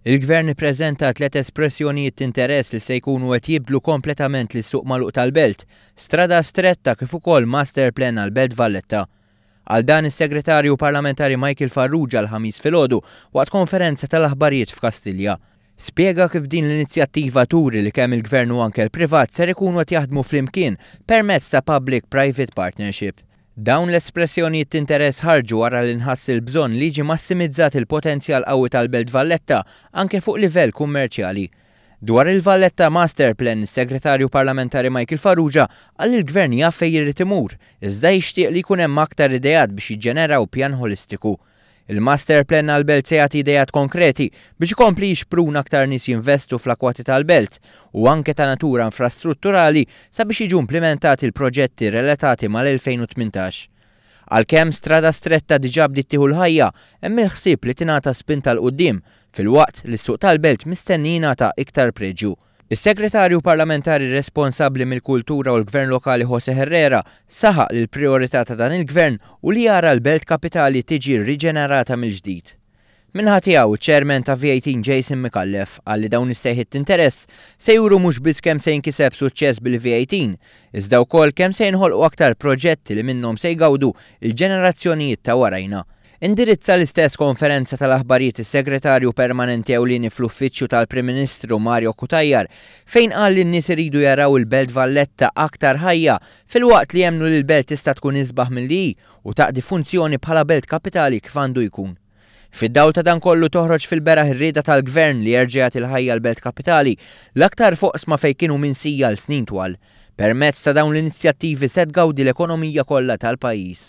Il-Gvern ippreżenta tliet espressjonijiet t'interess li se jkunu qed jibdlu kompletament lis-suq magħluq tal-Belt, Strada Stretta kif ukoll Master Plan għall-Belt Valletta. Qal dan is-Segretarju Parlamentari Michael Farrugia l-Ħamis filgħodu waqt konferenza tal-aħbarijiet f'Kastilja. Spjega kif din l-inizjattiva turi li kemm il-Gvern u anke l-privat ser ikunu qed jaħdmu flimkien permezz ta' public-private partnership. Dawn l-espressjonijiet t'interess ħarġu wara li nħass il-bżonn li jiġi massimizzat il-potenzjal qawwi tal-Belt Valletta anke fuq livell kummerċjali. Dwar il-Valletta Master Plan, is-Segretarju Parlamentari Michael Farrugia qal li l-Gvern jaf fejn jrid imur, iżda jixtieq li jkun hemm aktar ideat biex jiġġeneraw pjan ħolistiku. Il-Master Plan għall-Belt se jagħti ideat konkreti biex ikompli jixpruna aktar nies jinvestu fl-akwati tal-Belt u anke ta' natura infrastrutturali sabiex jiġu implimentati l-proġetti relatati mal-2018. Għalkemm Strada Stretta diġà bdiet tieħu l-ħajja, hemm il-ħsieb li tingħata spinta 'l quddiem filwaqt li s-suq tal-Belt mistenni jingħata iktar preġju. Is-Segretarju Parlamentari responsabbli mill-Kultura u l-Gvern Lokali Jose Herrera saħaq li l-prijorità ta' dan il-Gvern hu li jara l-Belt Kapitali tiġi riġenerata mill-ġdid. Min-naħa tiegħu, iċ-Chairman ta' V18 Jason Micallef qal li dawn is-sejħiet t'interess se juru mhux biss kemm se jinkiseb suċċess bil-V18, iżda wkoll kemm se jinħolqu aktar proġetti li minnhom se jgawdu l-ġenerazzjonijiet ta' warajna. Indirizza l-istess konferenza tal-aħbarijiet is-Segretarju Permanenti Ewlieni fl-Uffiċċju tal-Prim Ministru Mario Cutajar fejn qal li n-nies iridu jaraw il-Belt Valletta aktar ħajja filwaqt li jemmnu li l-belt tista' tkun isbaħ milli hi u taqdi funzjoni bħala belt kapitali kif għandu jkun. Fid-dawl ta' dan kollu toħroġ fil-beraħ ir-rieda tal-Gvern li jerġa' jagħti l-ħajja l-belt kapitali, l-aktar f'oqsma fejn kienu minsija għal snin twal. Permezz ta' dawn l-inizjattivi se tgawdi l-ekonomija kollha tal-pajjiż.